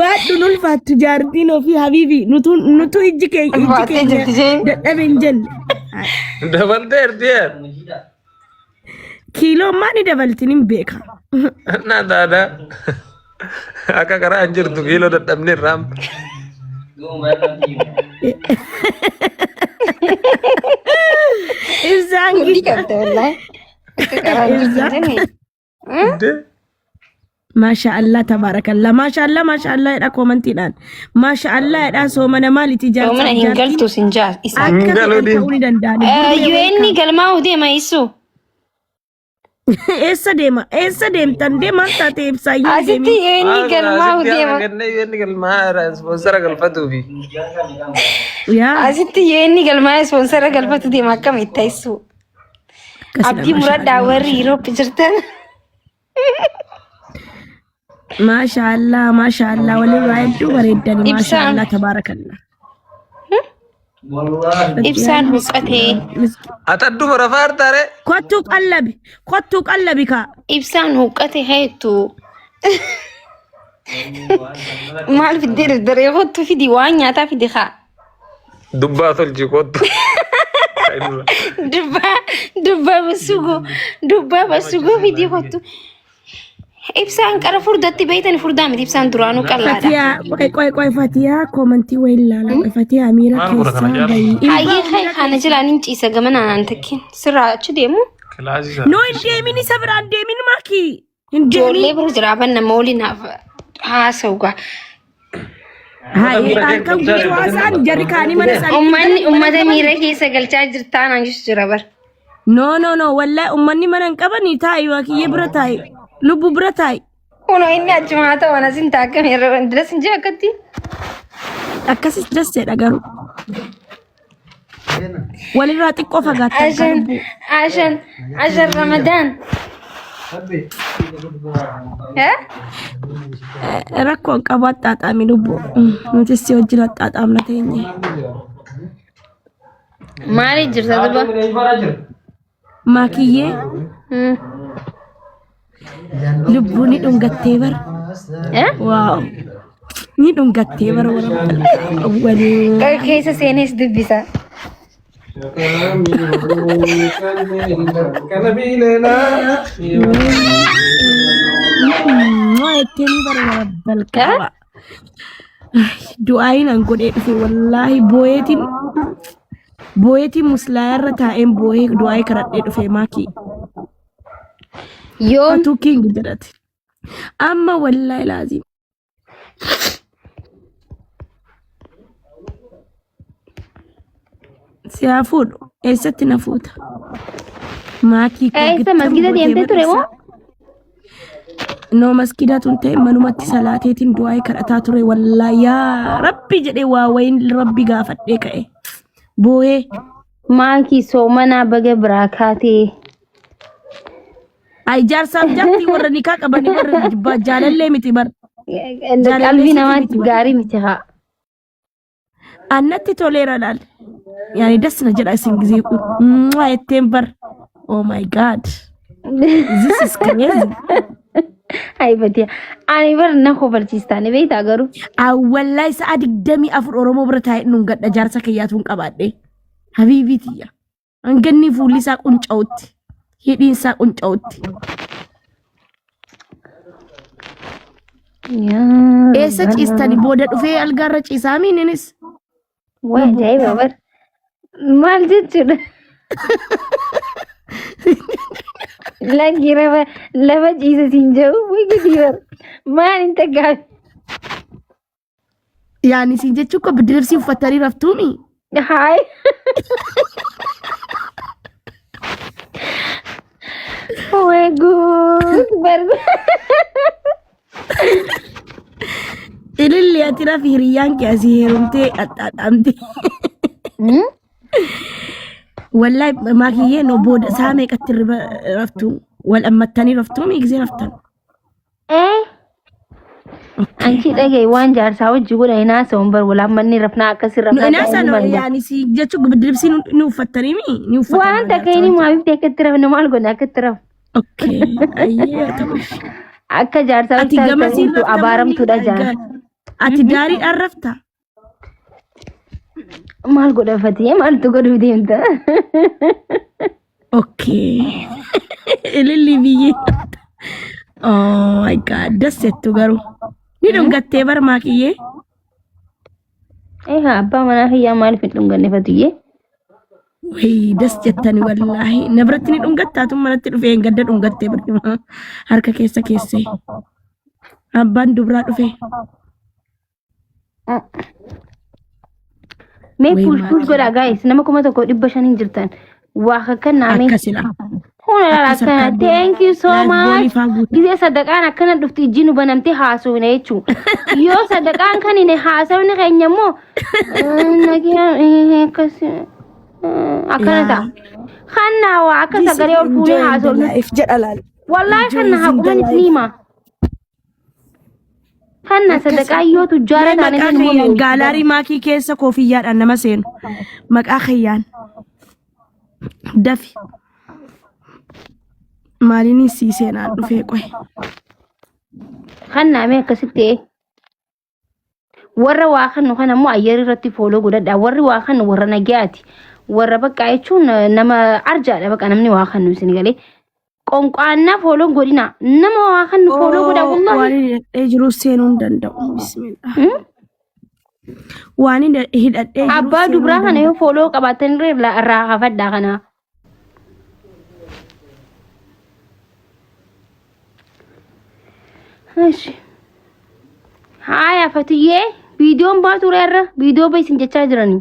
Baadhuun ulfaattu jaartiin ofii habiibi nutu nutu ijji keenya ijji Ulfaattee keenya jirti isheen. dadhabe hin jenne. Dabalteerti yaa. Kiiloo ammaa ni dabaltin hin beeka. Na taata. Akka karaa hin jirtu kiiloo dadhabne irraa. Ibsaan Guddi qabda wallaahi. Akka karaa hin jirtu hin jenne. Iddee. Maasha Allah tabaarakallah. Maasha Allah maasha Allah jedha koomantiidhaan. Maasha Allah jedha soomana maaliti Soomana jaarsaaf hin jaartiin galtu sin jaa isaa. akka Hin galu fedhan diin. ta'uu ni danda'ani. Gurmee UN welcome. galmaa'uu deema isu. Eessa deema? Eessa deemtan? Dee maal taate ibsaayyuu hin Asitti deemin. UN galmaa'uu Asitti deema. kennee yoo galmaa ispoonsara galfatuufi. Yaa Asitti UN galmaa'ee ispoonsara galfatu deema akkam itti isu. akkasidha Abdii maasha muradhaa Allah warri maasha Europe jirtan. Maasha Allah maasha Allah walirraa hedduu bareeddani maasha Ibsaan Allah tabaarakallah. ibsaan huqqatee Ati adduma rafaa hartaare. Kottuu qallabi kottuu qallabi kaa. ibsaan huqqate heettu. Maal fiddee dardaree kottu fidi waan nyaataa fidi kaa. Dubbaa tolchi kottu. Dubbaa dubbaa basugoo dubbaa basugoo fidii kottu. Ibsaan qara furdatti beeytan furdaa miti ibsaan duraanuu qallaadha. Fatiyaa qoy qoy qoy Fatiyaa koomantii wayi ilaala qoy Fatiyaa miira Maal godha kana keessaa jaarsa? bayi. Hin Hayyee bahu kai miira kana keessaa. jilaan hin ciisa gamanaan aan takkiin sirraa achi deemu. Kilaasii sana. No hin deemin isa biraan deemin maakii. Hin Ijoollee deemin. bira jira ban nama waliin haasa'u gaa. Hayi halkan guutuu haasa'an jarri kaanii mana isaaniitti Uummanni galan mana hin uummata qabani. miira keessa galchaa jirtaa naan jechu jira bar. No no no wallahi uummanni mana hin qabanii taa'i waakiyyee bira taa'i lubbu bira taa'i. Kunoo inni achuma haa ta'u anas hin taakkame irra diras hin jiru akkatti. Akkasis das jedha garuu. Walirraa xiqqoo fagaattan ka Ashan lubbuu. ashan ashan Ramadaan. Eh? Rakkoo hin qabu axxaaxaami lubbuu. Nutis si wajjin axxaaxaamna teenye. Maali jirta duba? Maakiyyee lubbuu ni dhungattee bar. Eh? Waaw. Ni dhungattee bar warra waliin. Keessa seenes dubbisa. Ittiin bara warra balqaba. Du'aayin an godhee dhufe wallaahi booyeetiin booyeetiin muslaa irra taa'een booyee du'aayii kadhadhee dhufe maakii. Yoom Fatuu king jedhate. Amma wallaahi laazim. Si haa fuudhu. Eessatti na fuuta? Maakii koo eessa gittam masgida gootee deemtee ture moo? barreessa. Noo maskiida tun ta'e manumatti salaateetiin du'aa'ii kadhataa ture wallaahi yaa rabbi jedhee waa wayiin rabbi gaafadhee ka'e. Boo'ee Maakii soomanaa baga biraa kaatee. ay jaarsaaf jaartii warra nikaa qabanii warra jaalallee miti bar. Jaalallee Qalbii sitti namaa miti bar. gaarii miti haa. Annatti toleera laal. Yaani das na jedha isin gisee mwaa jetteen bar. Oh my god. This is crazy. Ay badiya. Ani bar na kofalchiistaa ni beektaa garuu. Awwallaa sa'a 24 Oromoo bira taa'ee nun gadha jaarsa kiyyaatu hin qabaadhe. Habiibii tiyya. Hanganni fuulli isaa qunca'utti. Hidhiin isaa qunca'utti. Eessa ciistani booda dhufee algaarra ciisaa miininis. Waa ajaa'iba bar. Maal jechuudha? Lakki lafa lafa ciisa siin jedhu wigidii bar. Maal hin taggaafi? Yaani siin jechuun koo bidiribsii uffatanii raftuumi. Haay. Way guud bar. Ililli ati rafi hiriyyaan kee asii heerumtee qaxxaaxaamte. Wallahi maakiyyee no booda saa meeqatti riba raftu wal ammattanii raftuu miigzee raftan. Eh? Anchi dhagaye waan jaarsaa hojii godha hin haasa'uun bar walaan manni rafnaa akkasi Nu rafnaa inaa sana yaani si jechuun bidiribsii ni uffattanii mi ni uffatan Waan takka inni maaliif ta'e akkatti rafna maal godha akkatti rafna. Okay ayyee haa ta'u. Akka jaarsaa Ati ibsaa gamasiin ta'utu rafta abaaramtuudha jaan. Ati daariidhaan rafta. Maal godhafatee maaltu godhuu deemta? Okay. Ililli biyyee. Oh my God. Dassettu garuu. Ni dhungattee bar maakiyyee. Eegaa abbaa manaa kiyyaa maaliif hin dhunganne fatuyyee? Wayii das jettani wallaahi. Na biratti ni dhungattaa tun manatti dhufee hin gadda dhungattee barjuma harka keessa keessee. Abbaan dubraa dhufee. Mee Wayii push push maakii. godhaa gaayis nama 1500 jirtan. Waa kakkan naamee. Akkasidha. Kun Akka akkana. sarkaan deemu. Thank you so Laayif much. boolii faa guuta. Gizee sadaqaan akkana dhufti ijji nu banamtee haasofne jechuudha. Yoo sadaqaan kan hin haasofne keenya immoo akkas akkana ta'a. Kannaa waa akka This is sagalee ol fuunee enjoying the haasofnu. life jedha laal. Wallaahi Enjoying kanna the haquman life. isin hima. Kanna sadaqaa yoo tujjaara Mee taane maqaa kan immoo kiyyaan gaalaarii maakii keessa koofiyyaadhaan nama seenu. Maqaa kiyyaan. Dafi. Maaliin sii seenaan dhufee qoy. Kannaa mee akkasitti ee. Warra waa kannu kana immoo ayyara irratti fooloo godhadha. Warri waa kannu warra nagayaati. Warra bakka jechuun nama arjaadha bakka namni waa kannu isin galee. Qonqaannaa fooloo godhina. Nama waa kannu fooloo godha Oo, wallaahi. waan hidhadhee jiru seenuu hin danda'u. Bismillah. Waan hidhadhee jiru Abbaa seenuu dubraa hin kana danda'u. yoo fooloo qabaatan irraa hafadhaa kana. Eshi. Haaya Fatiyyee viidiyoon baatu irra viidiyoo ba'isin jechaa jiranii.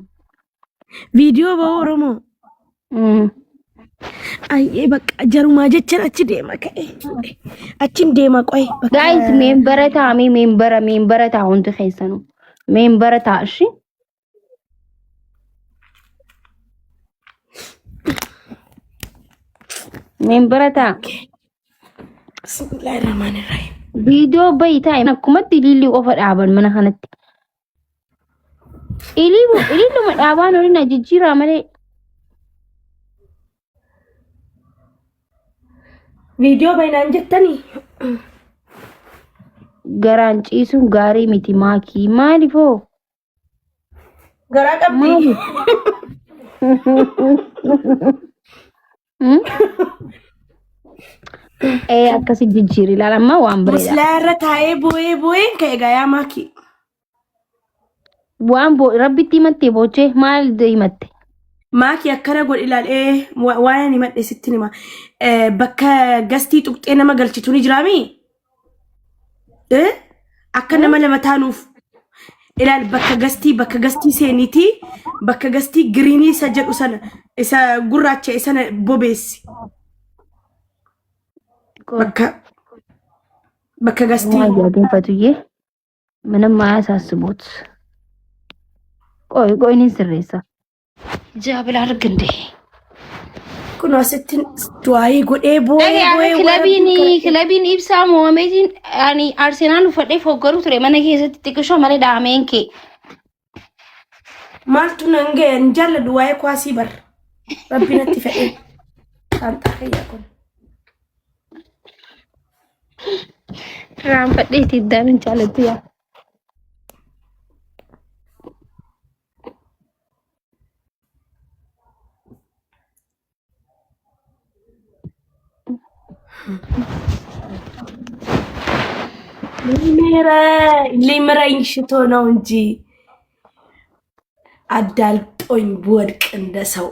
Viidiyoo ba'uu Oromoo. Ayyee bakka jarumaa jechan achi deema ka'e. Achin deema qoy. Bakka Guys meembara ta'a mee meembara meembara ta'a hundi keessanuu meembara ta'a ishi. Meembara ta'a. Bismillahirrahmanirrahim. Viidiyoo bahi taa'e akkumatti ilillii qofa dhaaban mana kanatti. Ililluma dhaabaan olin jijjiiraa malee. Viidiyoo bahinaan jettanii. Garaan ciisuun gaarii miti maakii maaliifoo? Garaa qabdi. Maaliif? Hmm? Ee akkasi jijjiiri ilaala amma waan bareeda. Muslaa irra taa'ee boo'ee boo'een ka'e gayaa maakii. Waan boo rabbitti himattee boochee maal himatte? Maakii akkana godhi ilaal ee waan ani himadhe sitti hima. Bakka gastii tuqxee nama galchitu ni jiraamii? Akka nama lama taanuuf ilaal bakka gastii seeniitii bakka gastii giriinii isa jedhu sana isa gurraacha sana bobeessi. Bakka bakka gastii. Maal jedheen Fatuyyee? ምንም አያሳስቦት። ቆይ ቆይ እኔን ስሬሳ ጃብል አድርግ እንዴ Kun asitti du'aayii godhee boo'ee boo'ee waan kilabiin rabbiin kadhate. kilabiin ibsaa moo'ameetiin ani Arsenaal uffadhee foggaruu ture mana keessatti xiqqishoo malee dhaameen kee. Maaltu nan ga'e hin jaalladhu waa'ee kuwaasii bar. Rabbi natti fedhee. Saanxaa kiyya kun. Raanfadheeti iddaan hin jaalattu yaa. ሊምረኝ ሽቶ ነው እንጂ አዳልጦኝ ብወድቅ እንደ ሰው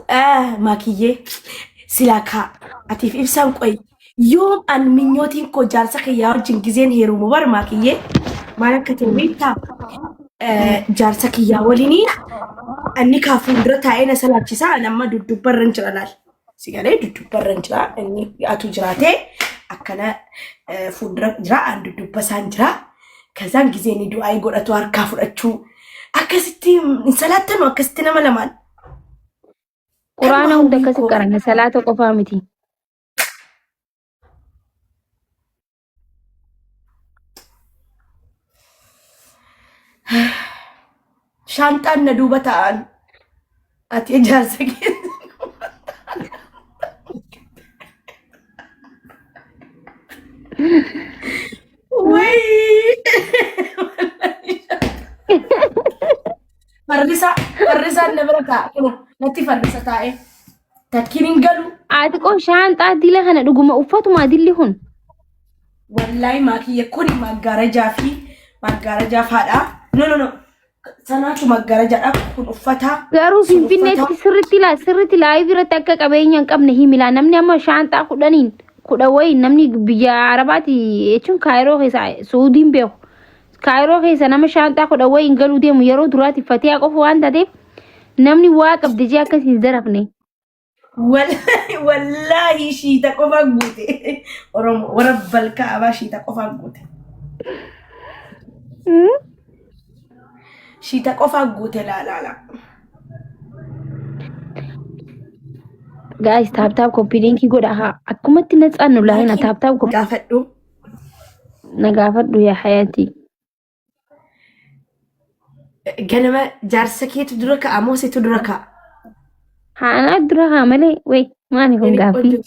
ማክዬ ሲላካ አቲፍ ኢብሳን ቆይ yoom an minyootiin koo jaarsa kiyyaa wajjin gizeen heerumu bar maakiyyee maal akka ta'e beektaa jaarsa kiyyaa waliinii inni kaa fuuldura taa'ee na salaachisaa ani amma dudduubbarra hin jira laal si galee dudduubbarra hin jira inni atu jiraatee akkana fuuldura jira an dudduubba isaan jira kazaan gizee inni du'aayii godhatu harkaa fudhachuu akkasitti hin salaattanu akkasitti nama lamaan Quraana kanuma hunda hawwiin akkasi koo qaranna salaata qofaa miti. Shaanxaan na duuba taa'an ati ijaarsa keessa. Farrisa farrisaan na bira taa'a. Kunoo natti farrisa taa'ee. Takkiin hin galu. Ati qoo shaanxaa dila kana dhuguma uffatuma dilli kun. Wallaahi maakiyya kuni maggaarajaa fi maggaarajaa faadha. No no no. Sanaatu maggarajaadha kun uffata. Garuu Sun uffata. Finfinneetti sirriitti laa sirriitti laayivii irratti akka qabeenya hin qabne himilaa namni amma shaanxaa kudhaniin kudha wayiin namni biyya Arabaati jechuun Kaayiroo keessa Suudiin beeku. Kaayiroo keessa nama shaanxaa kudha wayiin galuu deemu yeroo duraati fatiyaa qofa waan taateef namni waa qabdi jee akkas hin zarafne. Wallaahi shiita qofaan guute. Oromoo warra balkaa abaa shiita qofaan guute. Shiita qofaan guute laa laa laa. Guys taap taap koppii liinkii godha haa akkumatti na tsaannu laayina taap taap koppii Gaafadhu. na gaafadhu yaa hayatii. Ganama jaarsa keetu dura ka'a moo situ dura ka'a? Haanaa dura haa malee wey maali kun gaaffii.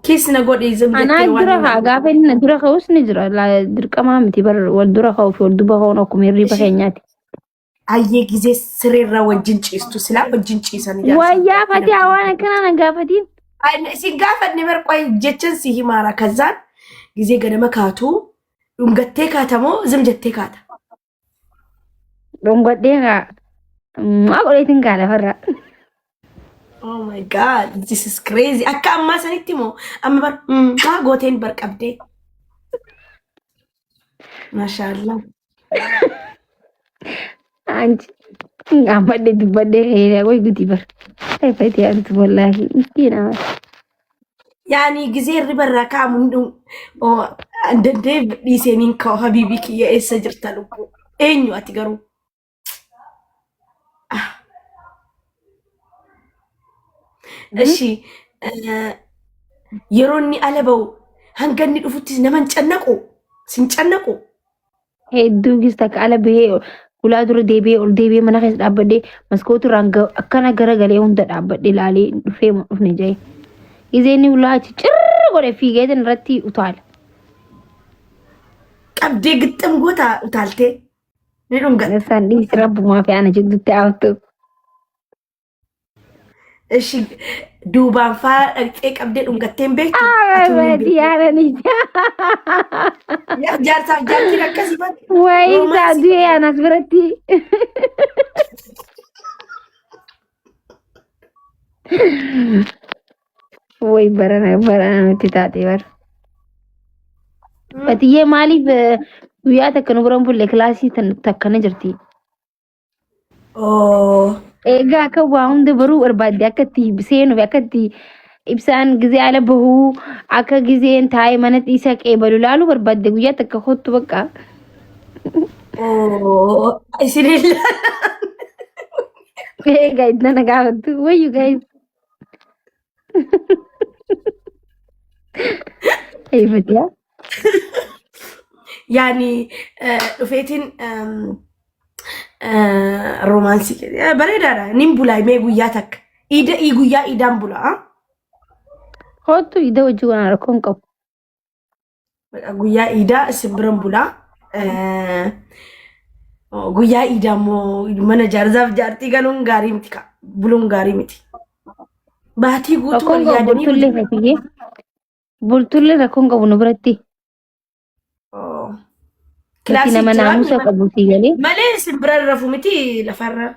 Kiis na godhi zim Anaa jettee waan dura haa gaafa inni na dura ka'us ni jira. Dirqamaa miti bar wal dura ka'uu fi wal duba ka'uun akkuma hirriba keenyaati. Ayyee gizee sireerra wajjin ciistu silaa wajjin ciisan jaarsa. Wayyaa fatii waan akkanaa na gaafatiin. Isin gaafanne bar qoy jechan si himaara kazaan gizee ganama kaatu dhungattee kaata moo zim jettee kaata? Dhungadhee kaa. Maa godheetiin kaa lafarra. Oh my god, this is crazy. Akka ammaa sanitti moo amma bar maa gooteen bar qabdee. Mashaallah. Anchi ammadhe dubbadhee ka'ee qoy guti bar. Fatii antu wallaahi miskiina. Yaani gizee hirriba irraa ka'amu hin dhumu. Oh, danda'ee dhiiseen hin ka'u habiibii kiyya eessa jirta lubbuu. Eenyu ati garuu? Ishi yeroo inni ala ba'u hanga inni dhufutti nama hin cannaqu. Sin cannaqu. Hedduu gis takka ala bahee ulaa dura deebi'ee ol deebi'ee mana keessa dhaabbadhee maskootii irraan akkana garagalee hunda dhaabbadhee ilaalee dhufee moo dhufne jee. Gizee inni ulaa achi cirra godhe fiigeetiin irratti utaala. Qabdee gixxim goota utaaltee ni dhungatta. Isaan dhiisi rabbumaa fi ana jidduutti haaftu. Ishi duubaan faa dhaqxee qabdee dhungattee hin beektu? Atuu hin Abaabati beektu. yaadani. Yaa jaarsaaf jaartiin akkasii bari. Wayii isaa Roomaansii. du'ee anas biratti. Way barana barana nutti taate bara. Batiyyee maaliif guyyaa takka nu bira hin bulle kilaasii takka na jirti. Oh. Egaa akka waa hunda baruu barbaadde akka itti seenuu fi akka itti ibsaan gizee ala bahuu akka gizeen taa'ee mana isa qeebalu laaluu barbaadde guyyaa takka kottu bakka. Oh. Isin Egaa itti na gaafattu wayyu guys. Eeyyifatiyaa. Yaani dhufeetiin roomaansii bareedaadha. Nin bulaa mee guyyaa takka. Iida guyyaa iidaan bulaa. Kottu iida hojii waan rakkoo hin qabu. Guyyaa iidaa isin biran bulaa. Guyyaa iidaa immoo mana jaarsaaf jaartii galuun gaarii miti ka. Buluun gaarii miti. Baatii guutuu Rakkoon wal qabu yaadanii bultullee fatiyyee. Bultullee rakkoon qabu nu biratti. Oh. Nuti Kilaasii nama jira naamusa qabu si galee. malee isin bira rafu miti lafarra.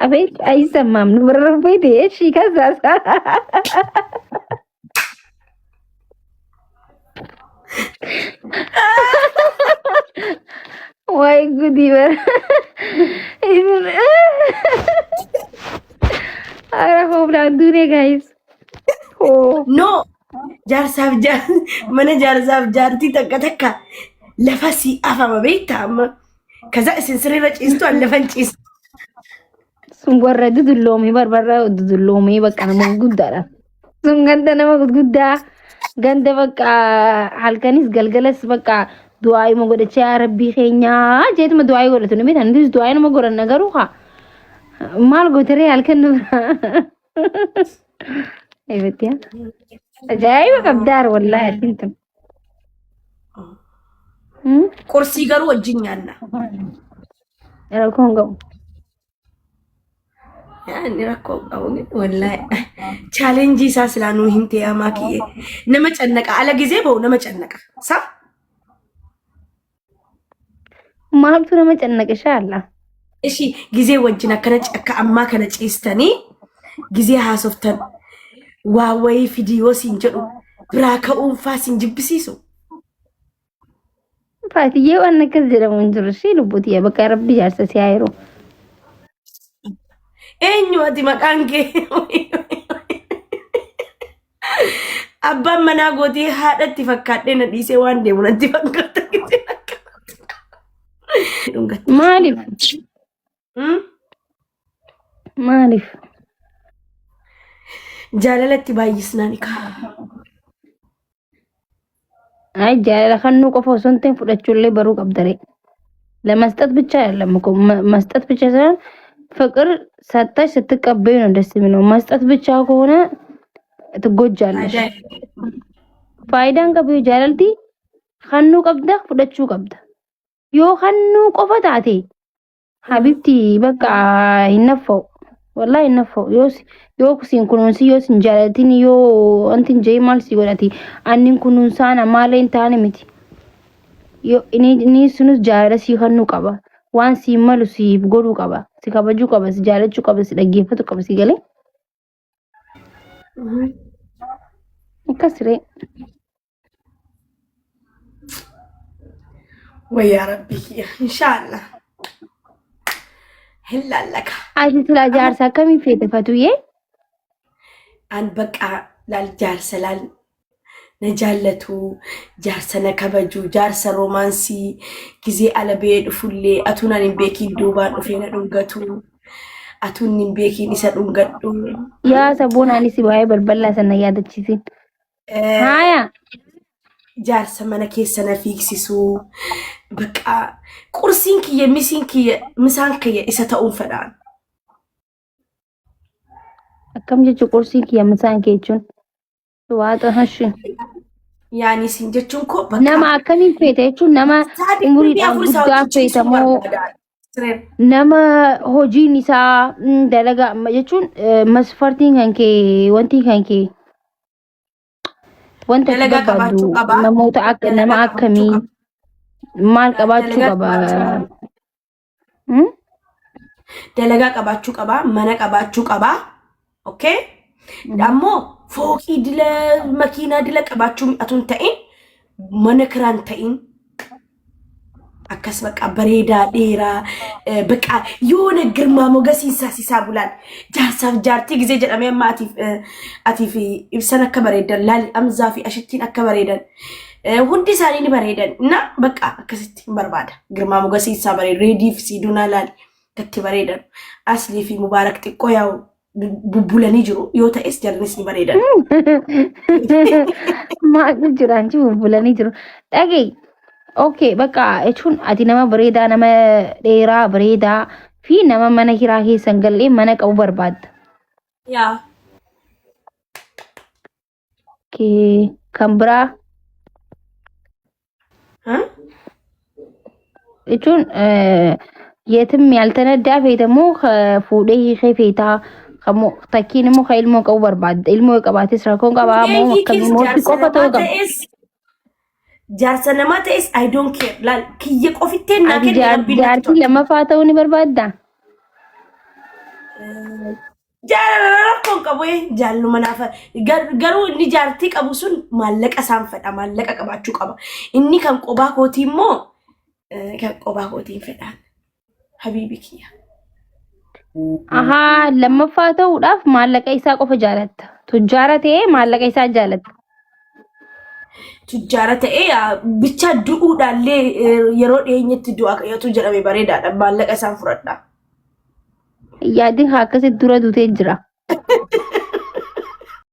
አቤት አይሰማም። nu bira rafeete እሺ ከዛስ ወይ ጉድ ይበር ኧረ ሆብላን ዱኔ ጋይስ No jaarsaaf jaar mana jaarsaaf jaartii takka takka lafa si afama beektaa amma. Kaza isin sirriirra ciistu an lafan ciistu. Sun warra dudulloomee barbarra dudulloomee bakka nama guddaadha. Sun ganda nama guddaa ganda bakka halkanis galgalas bakka du'aayima godhachaa yaa rabbii keenyaa jeetuma du'aayii godhatu ni beektan nutis du'aayii nama godhanna garuu haa maal gootaree halkan nu bira. Eebbatti ajaa'iba qabdaar wallaahi atiin tun. Qursii garuu wajjin nyaanna. Rakkoo hin qabu. Yaani rakkoo qabu wallaahi. Chaalenjii isaa silaa nuu hin ta'e amaa kiyyee. Nama cannaqa ala gizee ba'u nama cannaqa. Sa? Maaltu nama cannaqa inshallah. Ishi gizee wajjin akkana akka ammaa kana ciistanii gizee haasoftan waa wayii fidii yoo siin jedhu biraa ka'uun faa siin jibbisiisu. Faatiyyee waan akkas jedhamu hin jiru ishee lubbuutiyya bakka rabbi jaarsa si haa yeroo. Eenyu ati maqaan kee? Abbaan manaa gootii haadhatti fakkaadhee na dhiisee waan deemu natti fakkaata. Dhungatti. Maaliif? Hmm? Maaliif? Jaalalatti baay'isnaan kaa. Ay jaalala kannuu qofa osoo hin ta'in fudhachuullee baruu qabda ree. ለመስጠት ብቻ አይደለም እኮ መስጠት ብቻ ሳይሆን ፍቅር ሰጠሽ ስትቀበዩ ነው ደስ የሚለው። መስጠት ብቻ ከሆነ ትጎጃለሽ። Faayidaan qabu yoo jaalalti kannuu qabda fudhachuu qabda. Yoo kannuu qofa taate habibti bakka hin naffa'u. Wallahi hin naffa'u. Yoo yoo siin kunuunsi yoo sin jaalatin yoo wanti hin jee maal si godhati annin kunuunsaan ammallee hin taane miti. Yoo inni sunus jaalala sii kennuu qaba. Waan siin malu siif godhuu qaba. Si kabajuu qaba, si jaalachuu qaba, si dhaggeeffatu qaba, si galee. Akkas ree. Wayyaa rabbii kiyya. Inshaallah. Hin laallaka. Ati silaa jaarsa akkamii feete Fatuyyee? An bakka laal jaarsa laal na jaallatu, jaarsa na kabaju, jaarsa roomaansii gizee ala ba'ee dhufullee atuun ani hin beekiin duubaan dhufee na dhungatu, atuun hin beekiin isa dhungadhu. Yaa saboon anis waa'ee balbalaa sana yaadachiisin. Haaya. Jaarsa mana keessa na fiigsisu. Bakka qursiin kiyya misiin kiyya misaan kiyya isa ta'uun fedhaan. Akkam jechuun qursiin kiyya misaan kee jechuun? Waaxa hashi. Yaani isin jechuun koo bakka Nama akkamiin feete jechuun nama Sa'a digdamii umuriidhaan afur isaa guddaa hojjechiisuu feeta moo barbaada. Sireen. nama hojiin isaa dalagaa amma jechuun masfartiin kan kee wanti kan kee wanta ati Dalagaa barbaaddu qabaachuu qaba. namoota akka nama Dalagaa qabaachuu akkamii qaba. maal qabaachuu Dalagaa qaba? qabaachuu qaba. Hmm? Dalagaa qabaachuu qaba. Mana qabaachuu qaba. Okay? Ammoo fooqii dila makiinaa dila qabaachuu atu hin ta'in mana kiraan ta'in akkas baqa bareedaa dheeraa baqa yoona girmaa mogasiinsaa sisaa bulaan jaarsaaf jaartii gizee jedhamee amma atiif atiif ibsan akka bareedan laali amzaa fi ashittiin akka bareedan hundi isaanii ni bareedan na baqa akkasitti hin barbaada girmaa mogasiinsaa bareedu reediif siidunaa laali gatti bareedan aslii fi mubaarak xiqqoo yaa'u bubbulanii jiru yoo ta'es jarris ni bareedan. Maaltu jira anchi bulbulanii jiru. Dhaga'i. Okay, bakka jechuun ati nama bareedaa, nama dheeraa bareedaa fi nama mana kiraa keessa hin galle mana qabu barbaadda. Yaa. Okay, kan biraa jechuun yeetim yaaltanaddaa feeta moo fuudhee hiikee feetaa takkiin immoo kan ilmoo qabu barbaadda. Ilmoo qabaates rakkoon qabaa Fuudhee moo hiikees akkamii mootii jaarsa qofa ta'uu namaa qaba. ta'es jaarsa namaa ta'es I don't care. Laal kiyya qofitteen naa Ati kenne rabbiin natti jaartii tola. lammaffaa ta'uu ni barbaaddaa? Jaalala rakkoon qabu jaalluma naafa garuu inni jaartii qabu sun maallaqa isaan fedha maallaqa qabaachuu qaba. Inni kan qobaa kootii immoo kan qobaa kootiin fedhaan habiibi kiyya. Ahaa lammaffaa ta'uudhaaf maallaqa isaa qofa jaalatta. Tujjaara ta'ee maallaqa isaa jaalatta. Tujjaara ta'ee bichaa du'uudhaallee yeroo dhiyeenyatti du'a yoo jedhame bareedaadha maallaqa isaan fudhadha. Yaadin haa akkasitti dura duutee jira.